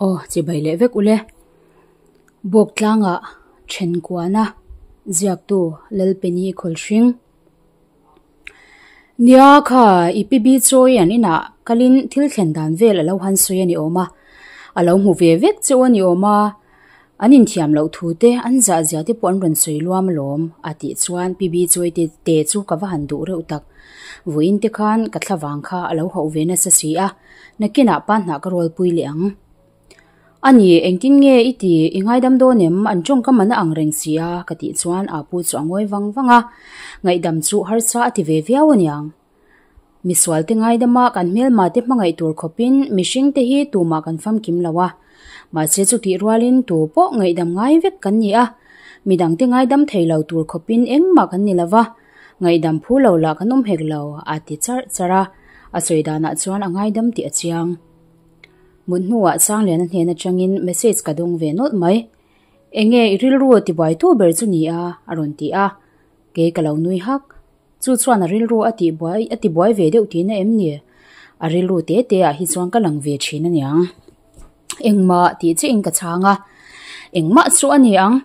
Aw, chibai leh vek ule. Bawk tlangah Thenkuana ziaktu Lalpeni Khawlhring. Nia kha i pi bi chawi an inah kalin thil thlen dan vel a lo han sawi a ni awm a. A lo hmu ve vek cheu a ni awm a. An inthiam loh thu te, an zah zia te pawh an rawn sawi luam alawm a tih chuan pi bi chawi te te chu ka va han duh reuh tak. Vawiin te khan ka thlavang kha a lo hauh ve nasa si a, nakinah pa hnah ka rawlpui leh ang. A ni, engtin nge i ti, i ngaidam dawn em? An tawngkam an a ang reng si a, ka tih chuan aa pu chu a ngawi vang vang a, ngaihdam chu harsa a ti ve viau aniang. Misual te ngaidama kan hmelma te hmangaih tur khawpin mihring te hi tumah kan famkim lo a, mahse chutih rualin tu pawh ngaihdam ngai vek kan ni a, midang te ngaidam thei lo tur khawpin engmah kan ni lo va, ngaihdam phu lo lah kan awm hek lo, a ti charh charh a, a sawi danah chuan a ngaidam tih a chiang. Mut hnuah Sangliana hnen atangin message ka dawng ve nawlh mai. Enge i rilru a tibuaitu ber chu ni a? a rawn ti a. Kei ka lo nui hak. Chu chuan a rilru a tihbuai a tibuai ve deuh tihna em ni? A rilru te te ah hi chuan ka lang ve thin aniang. Engmah tih chiahin ka chhang a. Engmah chu a ni ang.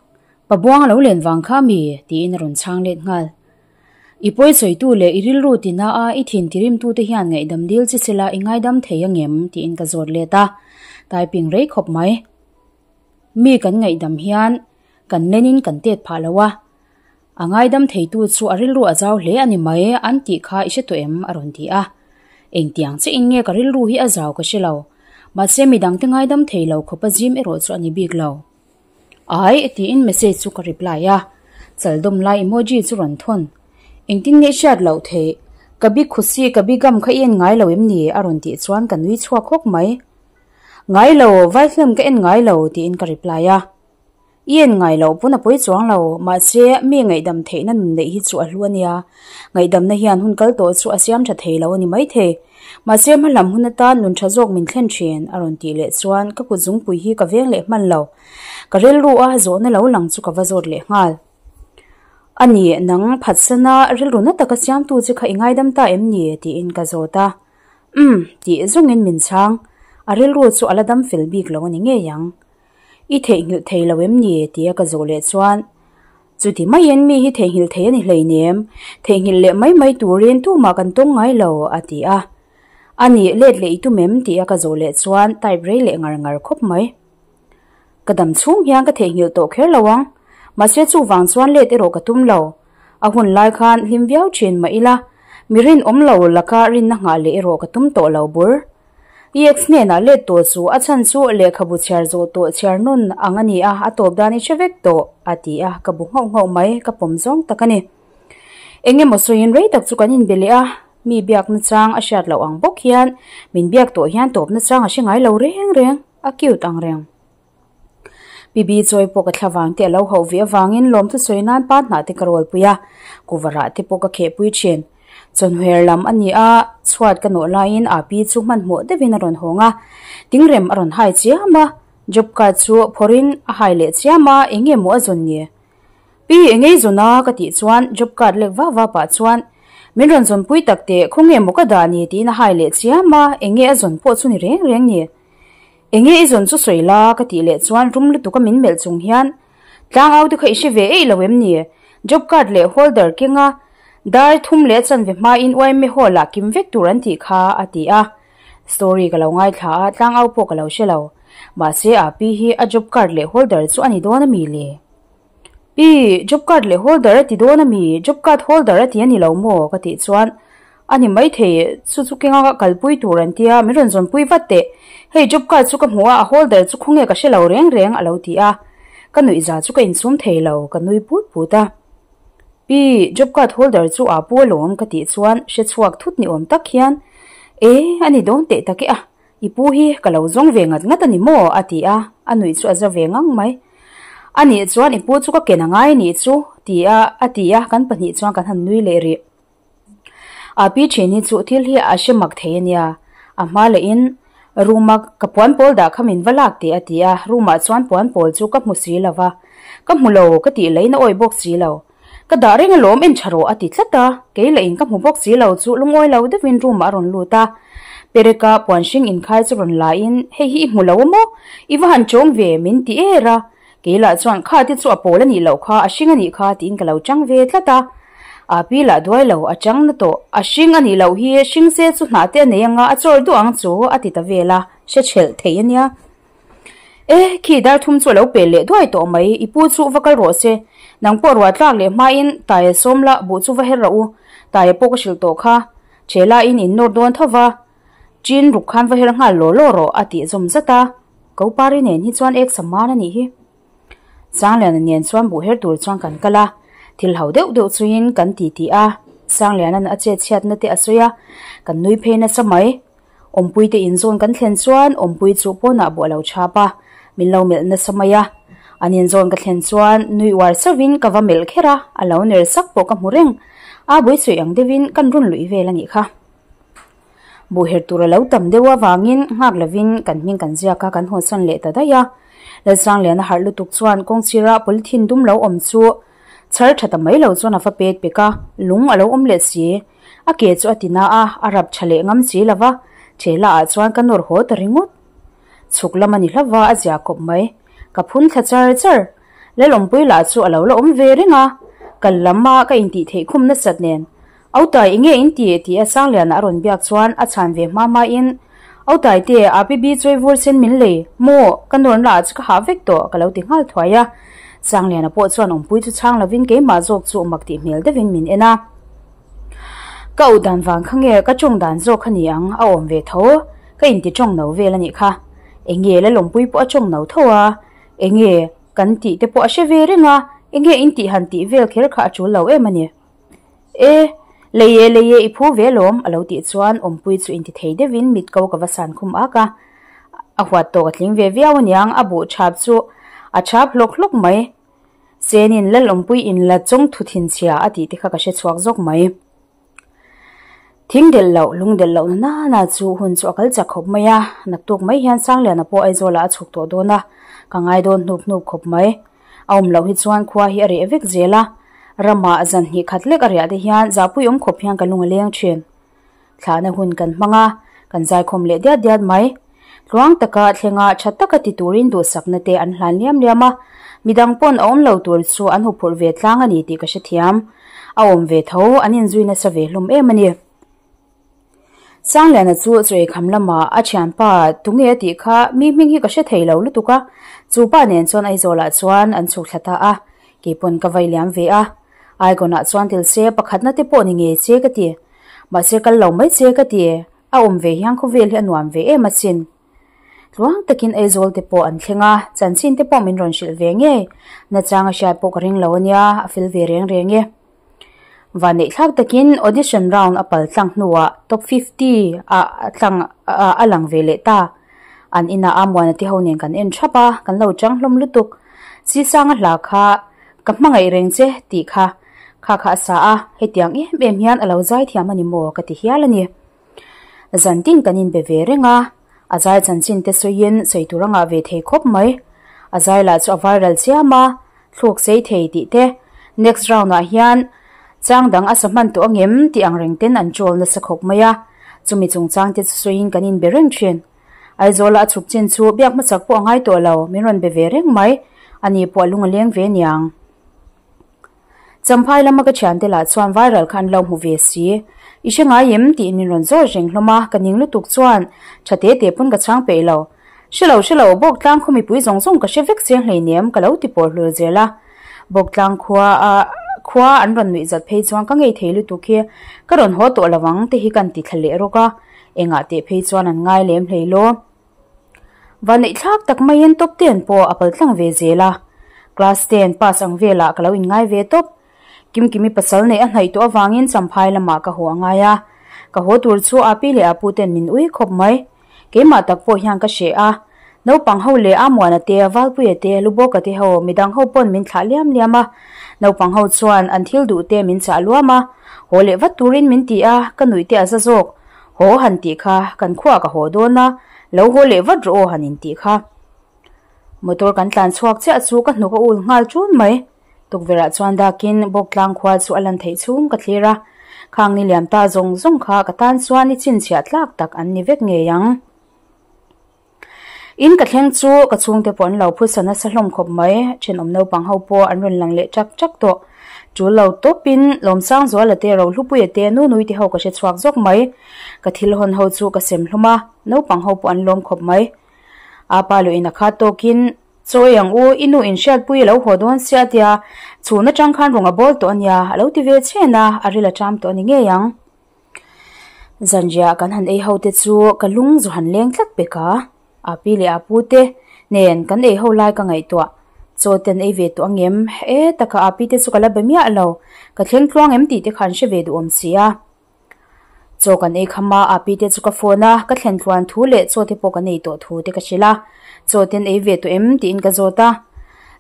Pabuang a lo len vang kha mi? tiin a rawn chhang let nghal. I pawisawitu leh i rilru tina a i thin tirimtute hian ngaihdam dil chi sela i ngaidam thei angem? tiin ka zawt let a. Typing rei khawp mai. Mi kan ngaihdam hian kan lenin kan tet phah lo a. A ngaidam theitu chu a rilru a zau hle a ni mai an tih kha i hre tawh em? a rawn ti a. Engtiang chiah in nge ka rilru hi a zau ka hre lo. Mahse midangte ngaidam thei lo khawp a zim erawh chu a ni bik lo. Ai, tiin message chu ka reply a. Chaldawm lai emoji chu rawn thawn. Engtin nge i hriat loh theih? Ka bi khusi, ka bi gam kha i en ngai lo em ni? a rawn tih chuan ka nui chhuak hawk mai. Ngai lo, vai film ka en ngai lo, tiin ka reply a. I en ngai loh pawn a pawi chuang lo, mahse mi ngaihdam theihna nun neih hi chu a hlu a nia. Ngaihdamna hian hun kal tawh chu a siam tha thei lo a ni maithei. Mahse hmalam hun atan nun tha zawk min thlen thin, a rawn tih leh chuan ka kut zungpui hi ka veng leh hman lo. Ka rilru a zawhna lo lang chu ka va zawt leh nghal. A ni, nang phatsana rilru na taka siamtu che kha i ngaidam ta em ni? tiin ka zawt a. Umm, tih zawngin min chhang. A rilru chu a la dam fel bik lo a ni ngei ang. I theihnghilh thei lo em ni? tia ka zawh leh chuan, Chuti maiin mi hi theihnghilh thei a ni hleinem, theihnghilh leh mai mai turin tumah kan tawng ngai lo, a ti a. A nih, let leh i tum em? tia ka zawh leh chuan type rei leh ngar ngar khawp mai. Ka dam chhung hian ka theihnghilh tawh kher lo ang, mahse chuvang chuan let erawh ka tum lo. A hun lai khan hlim viau thin mah ila, mi rinawm lo laka rinna nghah leh erawh ka tum tawh lo bur. EX hnenah let tawh chu a chhan chu lehkhabu chhiar zawh tawh chhiar nawn ang a ni a, a tawp dan i hre vek tawh, a ti a, ka bu nghauh nghauh mai, ka pawm zawng tak a ni. Eng emaw sawiin rei tak chu kan inbe leh a, mi biak nachang a hriat loh ang bawk hian min biak tawh hian tawp nachang a hre ngai lo reng reng, a cute ang reng. PB chawi pawh ka thla vang te a lo hauh ve avangin lawmthu sawi nan pa hnah te ka rawlpui a, kuvarah te pawh ka khehpui thin. Chawnhwer lam a ni a, chhuat ka nawh laiin a pi chu hmanhmawh deuhin a rawn hawng a, tingrem a rawn hai chiam a, job card chu phawrhin a hai leh chiam a, eng nge maw a zawn ni? Pi eng ei zawn a? ka tih chuan job card lek vak vak pah chuan min rawn zawnpui tak teh, khawnge maw ka dah ni? tiin a hai leh chiam a, eng nge a zawn pawh chu ni reng reng ni? Enge i zawn chu sawi la ka tih leh chuan rum lutuk a min melh chung hian tlang au te kha i hre ve eih lo em ni? Job card leh holder kenga dar thum leh chanve hmain yma hall ah kim vek tur an tih kha a ti a. Story ka lo ngaithla a, tlang au pawh ka lo hre lo. Mahse a pi hi a job card leh holder chu a ni dawn a mi le? Pi, job card leh holder a ti dawn a mi? Job card holder a ti a ni lo maw? ka tih chuan A ni maithei, chu chu kenga kalpui tur an tia, min rawn zawnpui vat teh. Hei job card chu ka hmu a, a holder chu khawnge ka hre lo reng reng a lo ti a. Ka nuihza chu ka insum thei lo, ka nui put put a. Pi, job card holder chu aa pu alawm ka tih chuan hre chhuak thut ni awm tak hian, E, a ni dawn teh tak e a, i pu hi ka lo zawng ve ngat ngat a ni maw? a ti a, a nuih chu a za ve ngang mai. A nih chuan i pu chu ka ken a ngai nih chu, ti a, a ti a, kan pahnih chuan kan han nui leh rih. A pi thin hi chu thil hi a hre mak thei a nia. A hma leh in room a ka puan pawl dah kha min va lak teh a ti a, room ah chuan puan pawl chu ka hmu si lo va, ka hmu lo ka tih lei na awih bawk si lo. Ka dah reng alawm en tha rawh a ti tlat a, kei leh in ka hmu bawk si lo chu lungawi lo deuhin room ah a rawn lut a. Pereka puan hring inkhai chu rawn la in, Hei hi i hmu lo a maw? I va han chawng ve, min ti er a. Kei lah chuan, Kha te chu a pawl a nih loh kha, a hring a nih kha, tiin ka lo chang ve tlat a. Api lah duai lo, a chang na tawh. A hring a nih loh hi, hring se chu hnah te a nei anga a chawr duh ang chu, a ti ta vel a, hre chhelh thei a nia. E, khi dar thum chu a lo pel leh duai tawh mai, i pu chu va kal rawh se. Nang pawh ruah tlak leh hmain Taia sawm la, buh chu va her rawh u. Taia pawh ka hrilh tawh kha. Chhela in in nawr dawn tho va, Chin ruk khan va her nghal law law rawh a tih zawm zat a. Kopari nen hi chuan ek saman a nih hi. Sangliana nen chuan buh her tur chuan kan kal a, thil ho deuh deuh chuin kan ti ti a. Sangliana'n a chet chhiatna te a sawi a, kan nui phei nasa mai. Awmpui te inzawn kan thlen chuan Awmpui chu pawnah buh a lo chhap a, min lo melh nasa mai a. An inzawn ka thlen chuan nui uar sauhin ka va melh kher a, a lo ner sak pawh ka hmu reng. A bui sawi ang deuhin kan run luih vel a nih kha. Buh her tur a lo tam deuh avangin nghak lovin kan hming kan ziak a, kan hawnsan leh ta daih a. Lalsangliana harh lutuk chuan kawngchira polythene dum lo awm chu chhar tha ta mai lo chuan a va pet pek a, lung a lo awm leh si. A ke chu a ti na a, a rap tha leh ngam si lo va, thela ah chuan ka nawr haw ta ringawt. Chhuk lam a ni hlauh va, a zia kawp mai. Ka phun thla char char. Lalawmpui lah chu a lo la awm ve reng a, kal lam a ka intih theih khum nasat nen. Autai enge in ti? ti a Sangliana a rawn biak chuan a chhan ve hma hma in, Autai te, APB chawi vur sen min lei, maw, ka nawrna ah chu ka hah vek tawh, ka lo ti nghal thuai a. Sangliana pawh chuan awmpui chu chhang lovin keimah zawk chu mak tih hmel deuhin min en a. Ka auh dan vang kha nge ka tawng dan zawk kha ni ang, a awm ve tho, ka inti tawng no vel a nih kha. Enge Lalawmpui pawh a tawng no tho a, enge kan tih te pawh a hre ve reng a, enge in tih han tih vel kher kha a tul lo em a ni. E, lei e lei e i phu ve alawm a lo tih chuan Awmpui chu inti thei deuhin mit ko ka va san khum ak a, a huat tawk a tling ve viau aniang a buh chhap chu a chhap hlawk hlawk mai. Senin Lalawmpui in la chawng thu thinchhia a tih te kha ka hre chhuak zawk mai. Thing delh loh, lung delh loh na nana chu hun chu a kal chak khawp mai a, naktuk mai hian Sangliana pawh Aizawlah a chhuk tawh dawn a, ka ngai dawn hnup hnup khawp mai. A awm loh hi chuan khua hi a reh vek zel a, ramah zan hnih khat lek a riah te hian zahpui awm khawp hian ka lung a leng thin. Thlahna hun kan hmang a, kan zaikhawm leh diat diat mai. Tluang taka thlenga tha taka ti turin duhsakna te an hlan liam liam a, midang pawn a awm lo tur chu an huphurh ve tlang a ni tih ka hrethiam. A awm ve tho, an inzui nasa ve hlawm em a ni. Sangliana chu chawi kham lamah a thianpa tunge a tih kha mi hming hi ka hre thei lo lutuk a, chu pa nen chuan Aizawlah chuan an chhuk thla ta a, keipawn ka vai liam ve a. Icon ah chuan tel se pakhatna te pawh ni ngei che ka ti. Mahse kal lo mai che ka ti, a awm ve hian khawvel hi a nuam ve em asin. Tluang takin Aizawl te pawh an thleng a, chanchin te pawh min rawn hrilh ve ngei. Nachang a hriat pawh ka ring lo ania, a fel ve reng reng e. Vanneih thlak takin audition round a pal tlang hnuah top 50 ah a tlang a lang ve leh ta. An inah Amuana te ho nen kan en thap a, kan lo chang hlawm lutuk. Sisanga hla kha ka hmangaih reng che tih kha kha kha a sa a, hetiang em em hian a lo zai thiam a ni maw ka ti hial a ni. Zan tin kan inbe ve reng a, a zai chanchin te sawiin sawi tur a ngah ve thei khawp mai. A zai lah chu a viral chiam a, thluk sei thei tih te, next round ah hian chang dang a sa hman tawh angem tih ang reng ten an chawl nasa khawp mai a, chumi chungchang te chu sawiin kan inbe reng thin. Aizawla a chhuk chin chu biak hmasak pawh a ngai tawh lo, min rawn be ve reng mai, ani pawh a lung a leng ve niang. Champhai lama ka thiante lah chuan viral kha an lo hmu ve si. I hre ngai em? tiin min rawn zawt reng hlawm a, ka ning lutuk chuan tha te te pawn ka chhang peih lo. Hre lo hre lo, Bawktlang khaw mipui zawng zawng ka hre vek chiang hleinem ka lo ti pawr hlur zel a. Bawktlang khua a khua an rawn nuih zat phei chuan ka ngei thei lutuk hi ka rawn haw tawh lo ang te hi kan ti thla leh rawk a, engah teh phei chuan an ngai lem hlei law. Vanneih thlak tak maiin top ten pawh a kal tlang ve zel a, class ten pass ang velah ka lo inngai ve tawp. Kimkimi pasal neih a hnaih tawh avangin Champhai lamah ka haw a ngai a, ka haw tur chu Api leh Apu ten min ui khawp mai. Keimah tak pawh hian ka hreh a, naupang ho leh Amuana te, Valpuia te, Lubawka te ho, midang ho pawn min thlah liam liam a. Naupang ho chuan an thil duh te min chah luam a, haw leh vat turin min ti a, ka nuih te a za zawk. Haw han tih kha, kan khuah ka haw dawn a, lo haw leh vat rawh aw han intih kha. Motor kan tlan chhuak chiah chu ka hnuk a ul nghal ṭun mai. Tukverhah chuan dakin Bawktlang khua chu a lan theih chhung ka thlir a. Khang ni liam ta zawng zawng kha ka tan chuan i chhinchhiah tlak tak an ni vek ngei ang. In ka thleng chu ka chhungte pawh an lo phusa nasa hlawm khawp mai, thenawm naupang ho pawh an rawn lang leh ṭak ṭak tawh. Ṭul lo tawpin Lawmsangzuala te, Rohlupuia te, Nunui te ho ka hre chhuak zawk mai. Ka thil hawn ho chu ka sem hlawm a, naupang ho pawh an lawm khawp mai. Apa luin a khat tawkin, Chawi ang u, i nu in hriatpui a lo haw dawn sia tia, chhun atang khan rawn a bawl tawh a nia, a lo ti ve chhen a, a ril a ṭam tawh a ni ngei ang. Zanriah kan han ei ho te chu ka lung zu han leng tlat pek a, a pi leh a pu te nen kan ei ho lai ka ngaihtuah. Chaw te an ei ve tawh angem? E taka a pi te chu ka la be miah lo, ka thleng tluang em tih te kha an hre ve duh awm si a. Chaw kan ei kham a, a pi te chu ka phone a, ka thlen tluan thu leh chaw te pawh kan ei tawh thu te ka hrilh a, Chaw te an ei ve tawh em? tiin ka zawt a.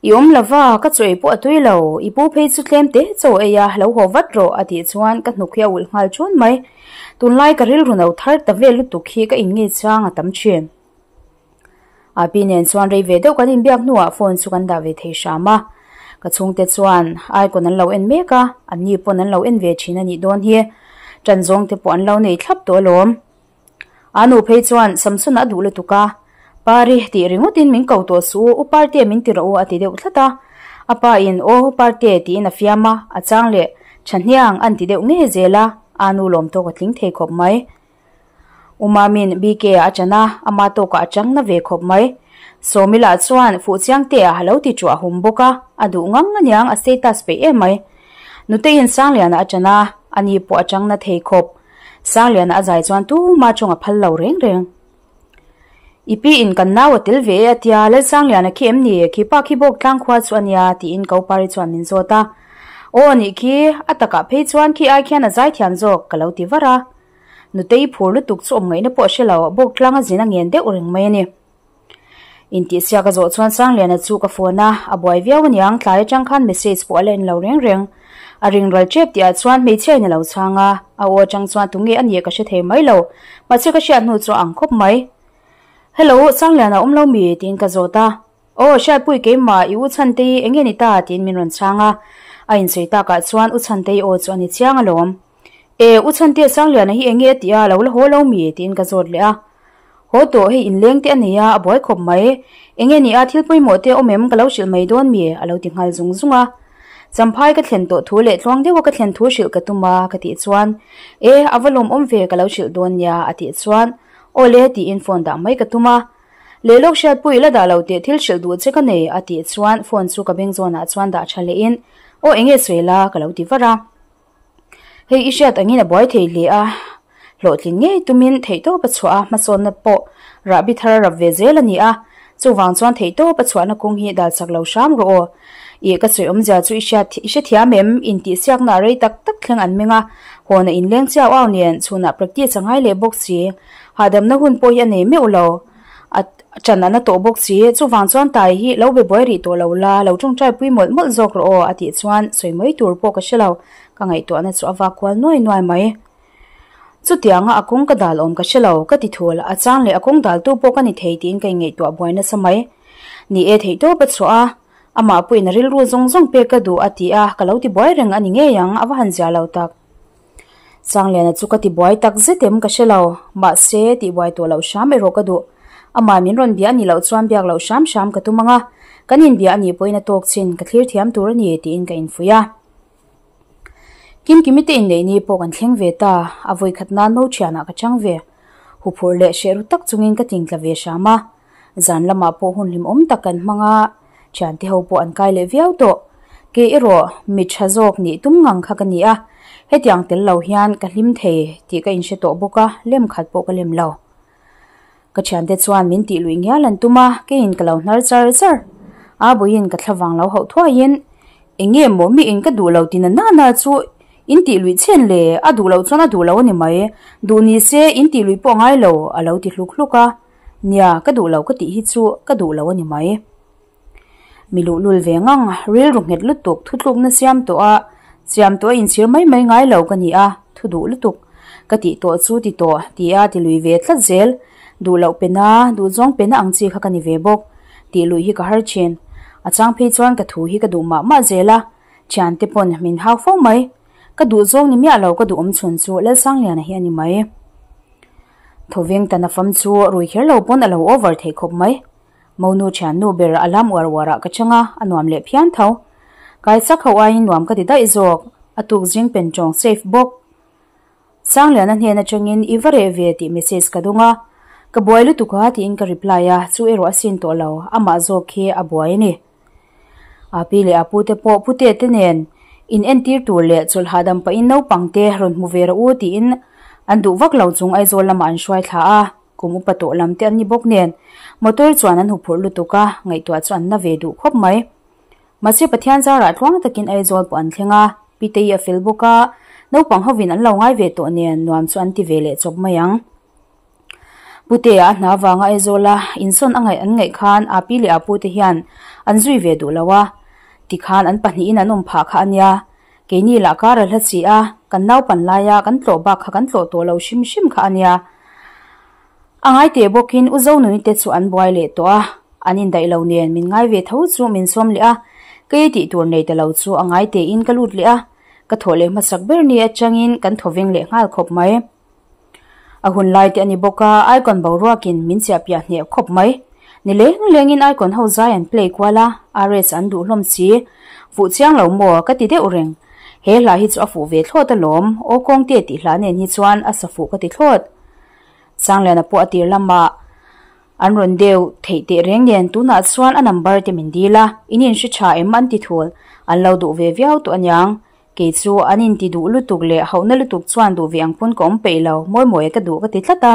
I awm lo va, ka chaw ei pawh a tui lo, i pu phei chu tlem te chaw ei a, lo haw vat rawh a tih chuan ka hnuk hi a ulh nghal chun mai. Tunlai ka rilru no thar ta vel lutuk hi ka inngei chang a tam thin. A pi nen chuan rei ve deuh kan inbiak hnuah phone chu kan dah ve thei hram a. Ka chhungte chuan icon an lo en mek a, anni pawn an lo en ve thin a nih dawn hi. Ṭan zawng te pawh an lo nei thlap tawh alawm. A nu phei chuan Samson-a a duh lutuk a, Pari tih ringawtin min ko tawh suh u, U Parte min ti rawh u a ti deuh tlat a. A pa in Aw U Parte tiin a fiam a, a chang leh Thahniang an ti deuh ngei zel a, a nu lawm tawk a tling thei khawp mai. U Mamin BK ah a chan a, ama tawkah a chang na ve khawp mai. Sawmila chuan Fuhchiangtea a lo ti chuah hum bawk a, a duh ngang aniang a status peih em mai. Nuteiin Sangliana a chan a, ani pawh a chang na thei khawp. Sangliana a zai chuan tuma tawng a phal lo reng reng. I pi in kan nau a tel ve e a tia, Lalsangliana khi em ni? Khi pa khi bawk tlang khua chu a nia tiin Kopari chuan min zawt a. Aw nih khi, a takah phei chuan khi ai khian a zai thiam zawk ka lo ti var a. Nutei phur lutuk chu awm ngaihna pawh a hre lo, bawk tlang a zin a ngen deuh reng mai a ni. Intihsiak a zawh chuan Sangliana chu ka phone a, a buai viau aniang, tlai atang khan message pawh a la en lo reng reng. A ring ral tep tihah chuan hmeichhia in a lo chhang a, a aw atang chuan tunge a nih ka hre thei mai lo, mahse ka hriat hnu chu a ang khawp mai. Hello, Sangliana awm lo mi? tiin ka zawt a. Aw, Hriatpui keimah, i u Chhantei enge ni ta? tiin min rawn chhang a, a insawi takah chuan u Chhantei aw chu a ni chiang alawm. E, u Chhantea Sangliana hi enge a tih a, lo la haw lo mi? tiin ka zawt leh a. Haw tawh, hei inleng te a nei a, a buai khawp mai. Enge ni a, thil pawimawh te a awm em, ka lo hrilh mai dawn mi? a lo ti nghal zung zung a. Champhai ka thlen tawh thu leh tluang deuha ka thlen thu hrilh ka tum a, ka tih chuan, E, a va lawmawm ve, ka lo hrilh dawn nia, a tih chuan, Aw le, tiin phone dah mai ka tum a. Lehlawk hriatpui ila dah lo teh thil hrilh duh che ka nei, a tih chuan phone chu ka beng zawnah chuan dah tha lehin, Aw enge sawi la, ka lo ti var a. Hei i hriat angin a buai thei hle a, hlawhtlin ngei tumin theihtawp a chhuah a, hmasawnna pawh rahbi thar a rap ve zel a ni a, chuvang chuan theihtawp a chhuahna kawng hi dal chak lo hram rawh aw. Ih ka sawi awmzia chu i hriat i hrethiam em? Intihsiakna a rei tak tak thleng an meng a, hawn a inleng chiau au nen chhunah practice a ngai leh bawk si, hahdamna hun pawh hi a nei meuh lo. A ṭan a na tawh bawk si, chuvang chuan tai hi lo be buai rih tawh lo la, lo ṭawngṭai pui mawlh mawlh zawk rawh aw a tih chuan sawi mai tur pawh ka hre lo, ka ngaihtuahna chu a vak kual nuai nuai mai. Chutianga a kawng ka dal awm ka hre lo, ka ti thul, a chang leh a kawng daltu pawh ka ni thei tiin ka ingaihtuah buai nasa mai. Ni e theihtawp a chhuah a, amah pawhin a rilru zawng zawng pek ka duh a ti a, ka lo ti buai reng a ni ngei ang, a va han zia lo tak. Sangliana chu ka ti buai tak zet em ka hre lo, mahse tih buai tawh loh hram erawh ka duh. Amah min rawn bia a nih loh chuan biak loh hram hram ka tum ang a, kan inbia a nih pawhin a tawk chin, ka thlir thiam tur a ni tiin ka infuih a. Kimkimi te inneih ni pawh kan thleng ve ta, a vawikhat nan mo thianah ka chang ve. Huphurh leh hreh ru tak chungin ka tingtla ve hram a, zan lamah pawh hun hlimawm tak kan hmang a, Thiante ho pawh an kai leh viau tawh. Kei erawh mi tha zawk nih tum ngang kha ka ni a, hetiang tel lo hian ka hlim thei tih ka inhre tawh bawk a, lem khat pawh ka lem lo. Ka thiante chuan min tih luih ngial an tum a, keiin ka lo hnar char char. A buiin ka thlavang lo hauh thuaiin, Eng nge maw miin ka duh lo ti na nana chu in tih luih chhen le, a duh loh chuan a duh lo a ni mai, duh ni se in tih luih pawh ngai lo, a lo ti hluk hluk a. Nia, ka duh lo ka tih hi chu ka duh lo a ni mai. Mi luhlul ve ngang, rilru nghet lutuk, thutlukna siam tawh a, siam tawh a inchhir mai mai ngai lo ka ni a, thu duh lutuk. Ka tih tawh chu ti tawh, ti a ti lui ve tlat zel. Duh loh pena, duh zawng pena ang chi kha ka ni ve bawk. Tih luih hi ka har thin. A chang phei chuan ka thu hi ka duh mah mah zel a, thiante pawn min hau fo mai. Ka duh zawng ni miah lo ka duh awm chhun chu Lalsangliana hi a ni mai. Thawveng ta nafam chu rui kher lo pawn a lo over thei khawp mai. Monu thiannu ber a lam uar uar ah ka chang a, a nuam leh phian tho. Kai chak ho aiin nuam ka ti daih zawk, a tuk zing pen tawng safe bawk. Sangliana hnen atangin i va reh ve tih message ka dawng a, ka buai lutuk a tiin ka reply a, chu erawh a sin tawh lo, amah zawk khi a buai a ni. A pi leh a pu te pawh pute te nen in entir tur leh chawlh hahdam pahin naupang te rawn hmu ve rawh u tiin an duh vak lo chung Aizawl lamah an hruai thla a, kum upa tawh lam te an ni bawk nen motor chuan an huphurh lutuk a, ngaihtuah chu an na ve duh khawp mai. Mahse Pathian zarah tluang takin Aizawl pawh an thleng a, Pitei a fel bawk a, naupang hovin an lo ngai ve tawh nen nuam chu an ti ve leh chawp mai ang. Putea a hna vanga Aizawla insawn a ngaih an ngaih khan a pi leh a pute hian an zui ve duh lo a, tikhan an pahnihin an awm phah kha a nia. Keini lah kar a hla chi a, kan naupan laia kan tlawh bak kha kan tlawh tawh lo hrim hrim kha a nia. A ngai teh bawkin U Zonuni te chu an buai leh tawh a, an indaih lo nen min ngai ve tho chu min sawm leh a, kei tih tur nei ta lo chu a ngai tein ka lut leh a, ka thawh leh hmasak ber ni atangin kan thawveng leh nghal khawp mai. A hun lai te a ni bawk a, Icon boruakin min chiah piah hneh khawp mai. Ni leng lengin Icon ho zai an play kual a, RS an duh hlawm si. Fuh chiang lo maw ka ti deuh reng. He hla hi chu a fuh ve thlawt alawm, aw kawngte tih hla nen hi chuan a sa fuh ka ti thlawt. Sangliana pawh a tir lamah an rawn deuh theih teh reng nen tunah chuan a number te min dil a, in inhre tha em an ti thul, an lo duh ve viau tawh aniang. Kei chu an inti duh lutuk leh hauhna lutuk chuan duh ve ang pawn ka awm peih lo, Mawimawia ka duh ka ti tlat a.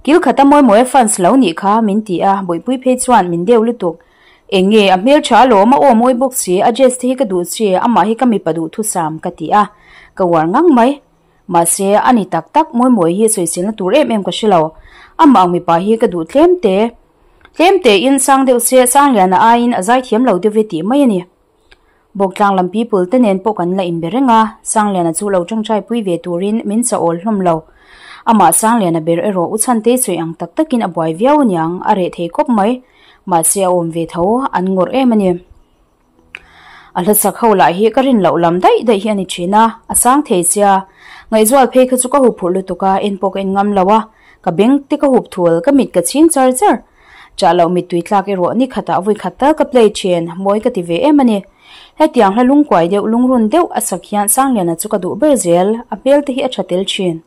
Kil khata Mawimawia fans lo nih kha min ti a, Bawihpui phei chuan min deuh lutuk. Eng nge a hmeltha alawm a aw mawi bawk si, a dress te hi ka duh chi, amah hi ka mipa duhthusam ka ti a, ka uar ngang mai. Mahse, a ni tak tak Mawimawia hi sawiselna tur em em ka hre lo. Amah ang mipa hi ka duh tlem te. Tlem tein sang deuh se Sangliana aiin a zaithiam lo deuh e tih mai a ni. Bawktlang lam people te nen pawh kan la inbe reng a, Sangliana chu lo tawngtai pui ve turin min chah-awl hlawm lo. Amah Sangliana ber erawh u Chhantei sawi ang tak takin a buai viau aniang, a reh thei khawp mai. Mahse a awm ve tho, an ngawrh em a ni. A hlasak ho lah hi ka rin loh lam daih daih hi a ni thin a, a sang thei sia. Ngaihzual phei kha chu ka huphurh lutuk a, en pawh ka en ngam lo a, ka beng te ka hup thul, ka mit ka chhing char char. Chah loh mittui tlak erawh ni khatah vui khat tal ka play thin, mawi ka ti ve em a ni. Hetiang hla lungkuai deuh lungrun deuh a sak hian Sangliana chu ka duh ber zel, a hmel te hi a tha tel thin.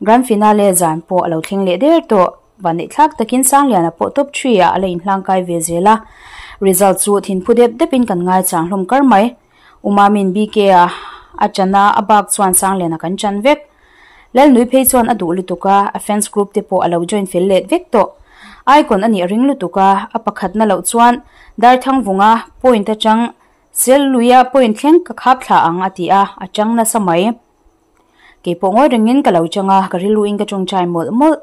Grand finale zan pawh a lo thleng leh der tawh, vanneih thlak takin Sangliana pawh top three ah a la inhlangkai ve zel a, result chu thinphu dep depin kan ngaichang hlawm kar mai. Umamin BK a a chan a, a bak chuan Sangliana kan chan vek. Lalnui phei chuan a duh lutuk a, a fans group te pawh a lo join fel let vek tawh. Icon a nih a ring lutuk a, a pakhatna loh chuan Darthangvunga point atang Selluia point thleng ka khap thla ang a ti a, a chang nasa mai. Kei pawh ngawi rengin ka lo chang a, ka rilruin ka tawngtai mawlh mawlh.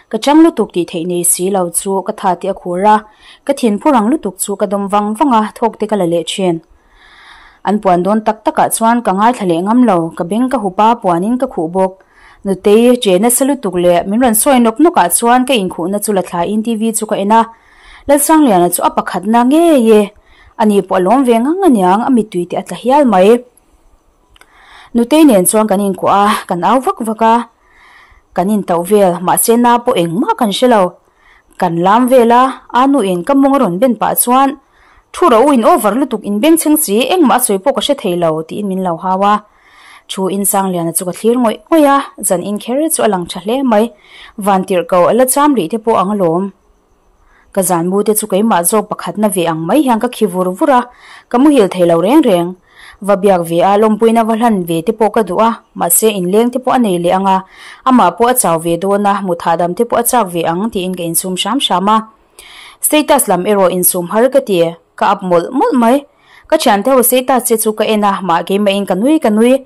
Ka chang lutuk tih theih nei si lo chu ka tha te a khur a, ka thinphu rang lutuk chu ka dawm vang vang a, thawk te ka la leh thin. An puan dawn tak takah chuan ka ngaithla leh ngam lo, ka beng ka hup a, puanin ka khuh bawk. Nutei che nasa lutuk leh min rawn sawi nawk nawkah chuan ka inkhuhna chu la thlaiin TV chu ka en a, Lalsangliana chu a pakhatna ngei e, ani pawh a lawm ve ngang aniang, a mittui te a tla hial mai. Nutei nen chuan kan inkuah a, kan au vak vak a, kan intauh vel, mahse na pawh engmah kan hre lo. Kan lam vel a, a nuin ka mawng a rawn ben pah chuan, Thu rawh u in over lutuk in bengchheng si, engmah a sawi pawh ka hre thei lo, tiin min lo hau a. Thu Insangliana chu ka thlir ngawih ngawih a, zan in kher chu a lang tha hle mai, vantirhko a la cham rih te pawh ang alawm. Ka zan mu te chu keimah zawk pakhatna ve ang mai hian ka khi vur vur a, ka muhil thei lo reng reng. Va biak ve a, lawmpuina va hlan ve te pawh ka duh a, mahse inleng te pawh a nei leh ang a, amah pawh a chau ve dawn a, mut hahdam te pawh a chak ve ang tiin ka insum hram hram a. Status lam erawh insum har ka ti, ka up mawlh mawlh mai. Ka thiante ho status che chu ka en a, mah keimahin ka nui ka nui.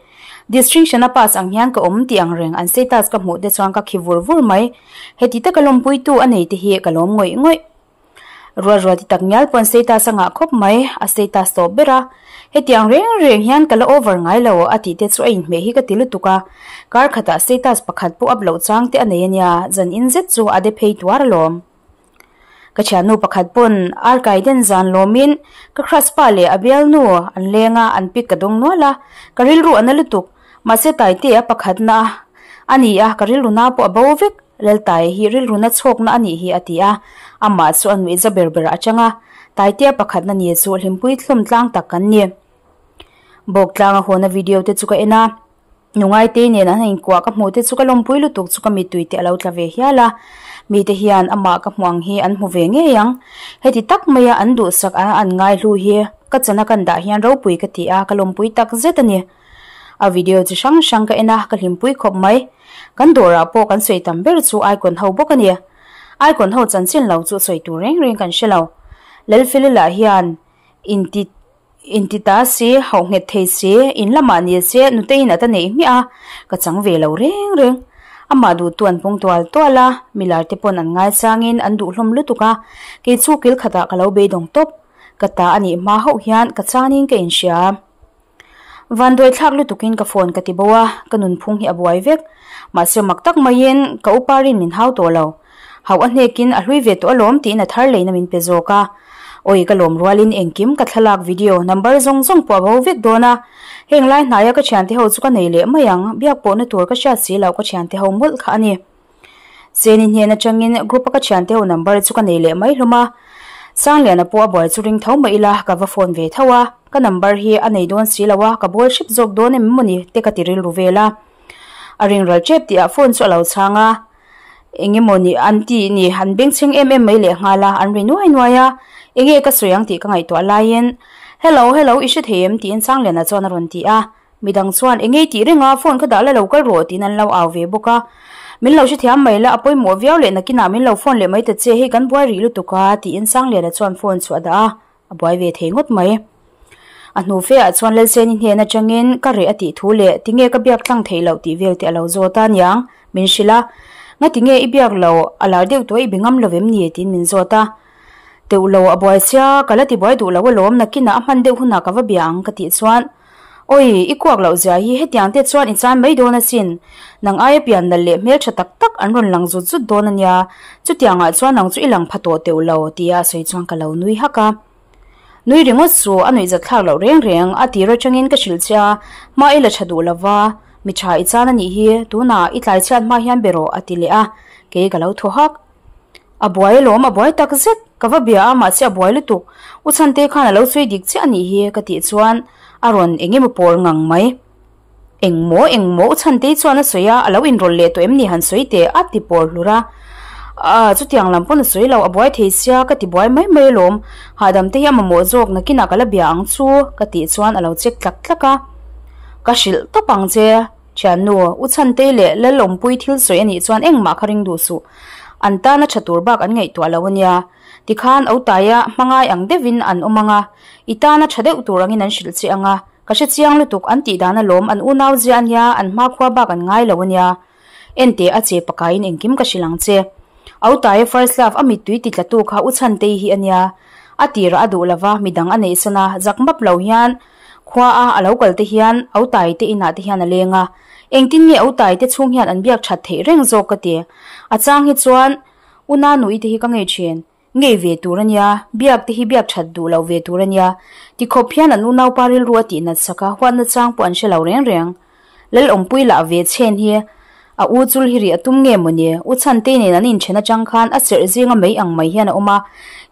Distinction a pass ang hian ka awm tih ang reng an status ka hmuh te chuan ka khi vur vur mai. Heti taka lawmpuitu a nei te hi ka lawm ngawih ngawih. Rual rual ti tak ngial pawn status a ngah khawp mai, a status tawp ber a. Hetiang reng reng hian ka la over ngai lo a tih te chu a inhmeh hi ka ti lutuk a. Kar khatah status pakhat pawh up loh chang te a nei a nia, zan in zet chu a de phei tuar alawm. Ka thiannu pakhat pawn arkai den zan lawmin ka crush pa leh a bialnu an leng a, an pic ka dawng nual a, ka rilru a na lutuk. Mahse Taitea pakhatna a ni a, ka rilru na pawh a bo vek. Laltaia hi rilru na chhawkna a nih hi a ti a, amah chu a nuihza ber ber atang a, Taitea pakhatna ni chu hlimpui thlawm tlang tak kan ni. Bawk tlanga hawna video te chu ka en a, Nungaitei nen an inkuah ka hmuh te chu ka lawmpui lutuk chu ka mittui te a lo tla ve hial a, mite hian amah ka hmuh ang hi an hmu ve ngei ang. Heti tak maia an duhsak a an ngaihlu hi ka chana kan dah hian ropui ka ti a, ka lawmpui tak zet a ni. A video chi hrang hrang ka en a, ka hlimpui khawp mai. Kan dawrah pawh kan sawi tam ber chu Icon ho bawk a ni. Icon ho chanchin lo chu sawi tur reng reng kan hre lo. Lalfeli lah hian inti inti ta si, hauh nghet thei si, in lamah ni se nuteiin a ta neih hmiah a, ka chang ve lo reng reng. Amah duhtu an pung tual tual a, milar te pawn an ngaichangin an duh hlawm lutuk a, kei chu kil khatah ka lo beidawng tawp. Ka ta a nih hma hauh hian ka chanin ka inhria. Vanduai thlak lutukin ka phone ka ti bo a, ka nunphung hi a buai vek. Mahse mak tak maiin ka upa rin min hau tawh lo. Hauh a hnekin a hlui ve tawh alawm tiin a thar leina min pe zawk a. Awi ka lawm rualin engkim ka thlalak video number zawng zawng pawh a bo vek dawn a. Heng lai hnaia ka thiante ho chu ka nei leh mai ang, biak pawhna tur ka hriat si loh ka thiante ho mawlh kha a ni. Seni hnen atangin group a ka thiante ho number chu ka nei leh mai hlawm a, Sangliana pawh a buai chu ring tho mah ila ka va phone ve tho a, ka number hi a nei dawn si lo a, ka bawl hrep zawk dawn em mawni te ka ti rilru vel a. A ring ral tep tih ah phone chu a lo chhang a, eng emawni an tih ni an bengchheng em em mai lehnghal a, an ri nuai nuai a, enge ka sawi ang tih ka ngaihtuah laiin Hello hello i hre thei em tiin Sangliana chuan a rawn ti a. Midang chuan, Engei tih reng a, phone kha dah la lo kal rawh tiin an lo au ve bawk a. Min lo hrethiam mai la, a pawimawh viau leh nakinah min lo phone leh mai ta che, hei kan buai rih lutuk a, tiin Sangliana chuan phone chu a dah a, a buai ve thei ngawt mai. A hnu fe ah chuan Lalseni hnen atangin ka reh a tih thu leh tinge ka biak tlang theih loh tih vel te a lo zawt a niang, min hrilh a. Ngatinge i biak lo, a lar deuh tawh i bi ngam lo em ni? tiin min zawt a. Teuh lo a buai sia, ka la ti buai duh lo alawm, nakinah a hman deuh hunah ka va bia ang ka tih chuan, Awi, i kuak loh zia hi hetiang te chuan i chan mai dawn asin, nang aia pian nalh leh hmeltha tak tak an rawn lang zut zut dawn ania, chutiangah chuan nang chu i lang pha tawh teuh lo tia a sawi chuan ka lo nui hak a. Nui ringawt chu a nuihzat thlak loh reng reng, a tir atangin ka hrilh che a, hma i la tha duh lova, mi tha i chan anih hi, tunah i tlai chhiat hma hian be rawh a ti leh a, kei ka lo thaw hak. A buai alawm, a buai tak zet. Ka va bia a, mahse a buai lutuk. U Chhante khan a lo sawi dik chiah a nih hi ka tih chuan a rawn eng emaw pawl ngang mai. Engmaw, engmaw U Chhantei chuan a sawi a, a lo inrawlh leh tawh em ni han sawi teh a ti pawl hlur a. Aaa, chutiang lam pawn a sawi lo, a buai thei sia ka ti buai mai mai alawm. Hahdam te hi a mamawh zawk nakinah ka la bia ang chu ka tih chuan a lo check tlak tlak a. Ka hrilh tawp ang che. Thiannu, U Chhantei leh Lalawmpui thil sawi a nih chuan engmah kha ring duh suh. An tana tha tur bak an ngaihtuah lo a nia. Tikhan Otaia hmangai ang deuhin an awm ang a, i tana tha deuh tur angin an hrilh che ang a, ka hre chiang lutuk an tih dan alawm an unau zia a nia, an hmakhua bak an ngai lo a nia. Enteh a che pakaiin engkim ka hrilh ang che. Otaia first love a mittui ti tlatu kha U Chhantei hi a nia. A tirah a duh lova, midang a neihsan a, zak map lo hian Khua a a lo kal te hian Autai te inah te hian a leng a, engtin nge Autai te chhung hian an biak that theih reng zawk ka ti. A chang hi chuan U Nanui te hi ka ngei thin, ngei ve tur a nia, biak te hi biak that duh loh ve tur a nia, ti khawp hian an unaupa rilru a tih nat sak a, huatna chang pawh an hre lo reng reng. Lalawmpui lah ve chhen hi a u chul hi rih a tum nge mawni? U Chhantei nen an inthen atang khan a serh zinga mai ang mai hian a awm a,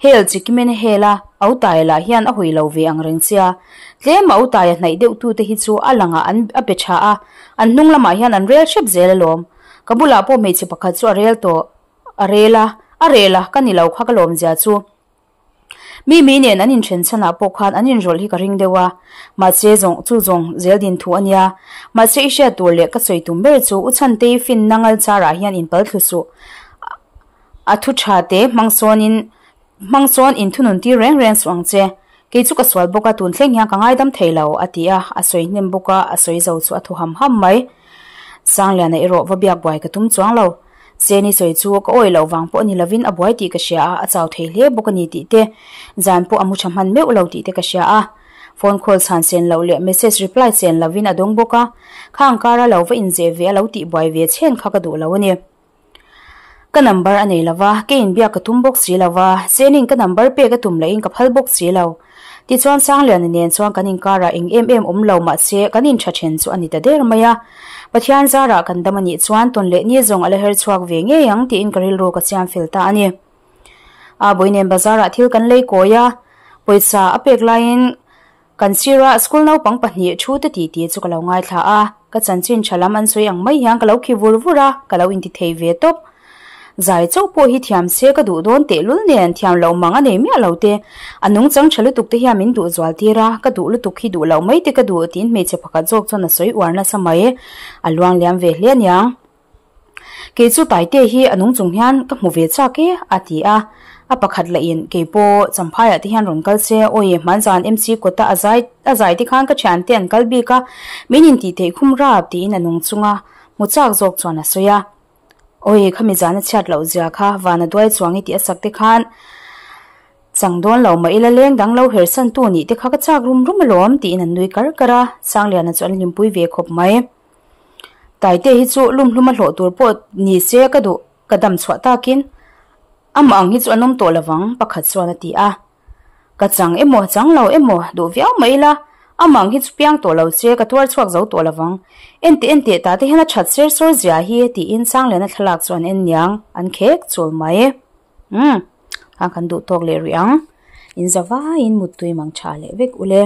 hel chi kimin a hel a, Autaia lah hian a hawi lo ve ang reng sia. Tlem a Autaia hnaih deuh tute hi chu a langah an a pe tha a, an hnung lamah hian an rel hrep zel alawm. Ka bulah pawh hmeichhe pakhat chu a rel tawh, a rel a, a rel a, ka ni lo kha ka lawmzia chu. Mimi nen an inthen chhanah pawh khan an inrawlh hi ka ring deuh a, mahse zawng chu zawng zel din thu a nia. Mahse i hriat tur leh ka sawi tum ber chu U Chhantei finna ngal charah hian inpal thlu suh. A thu tha te hmang sawnin hmang sawn inthunun tir reng reng suh ang che. Kei chu ka sual bawk a tun thleng hian ka ngaidam thei lo a ti a, a sawi hnem bawk a, a sawi zo chu a thu ham ham mai. Sangliana erawh va biak buai ka tum chuang lo. Seni sawi chu ka awih loh vang pawh a ni lovin a buai tih ka hria a, a chau thei hle bawk a ni tih te, zan pawh a mu tha hman meuh lo tih te ka hria a. Phone call chhan sen loh leh message reply sen lovin a dawng bawk a, khang kara lo va inzeh ve a lo tih buai ve chhen kha ka duh lo a ni. Ka number a nei lova, keiin biak ka tum bawk si lova, Seni'n ka number pek a tum lahin ka phal bawk si lo. Tichuan Sangliana nen chuan kan inkarah eng em em awm lo mahse kan intha then chu a ni ta der mai a. Pathian zarah kan dam a nih chuan tawn leh ni zawng a la her chhuak ve ngei ang tiin ka rilru ka siam fel ta a ni. A bawi nen bazarah thil kan lei kawi a, pawisa a pek laiin Kan sira school naupang pahnih thu te ti ti chu ka lo ngaithla a, ka chanchin tha lam an sawi ang mai hian ka lo khi vur vur a, ka lo inti thei ve tawp. Zai chauh pawh hi thiam se ka duh dawn tehlul nen thiam loh mang a nei miah lo te. A nungchang tha lutuk te hian min duh zual tir a, ka duh lutuk hi duh loh mai te ka duh tiin hmeichhe pakhat zawk chuan a sawi uar nasa mai. A luang liam ve hle aniang. Kei chu Taite hi a nung chung hian ka hmu ve chak e, a ti a. A pakhat lahin kei pawh Champhaiah te hian rawn kal se, awi hmanzan MC kawta a zai a zai te khan ka thiante an kal bik a, min intih theih khum rap tiin a nung chunga hmu chak zawk chuan a sawi a. Awi khami zan a chhiat loh zia kha van a duai chuang i tih a sak te khan chang dawn lo mah ila leng dang lo hersan tu nih te kha ka chak rum rum alawm tiin an nui kar kar a, Sangliana chu an hlimpui ve khawp mai. Taite hi chu lumhlum a hlawh tur pawh ni se ka duh, ka dam chhuah takin amah ang hi chu an awm tawh lovang pakhat chuan a ti a. Ka chang emaw chang lo emaw duh viau mai ila amah ang hi chu piang tawh lo se ka tuar chhuak zo tawh lovang. Enteh enteh tate hian a that ser sawr zia hi tiin Sangliana thlalak chu an en niang an khek chul mai. Umm, khan kan duh tawk leh rih ang. In za vaiin muttui mang tha leh vek ule.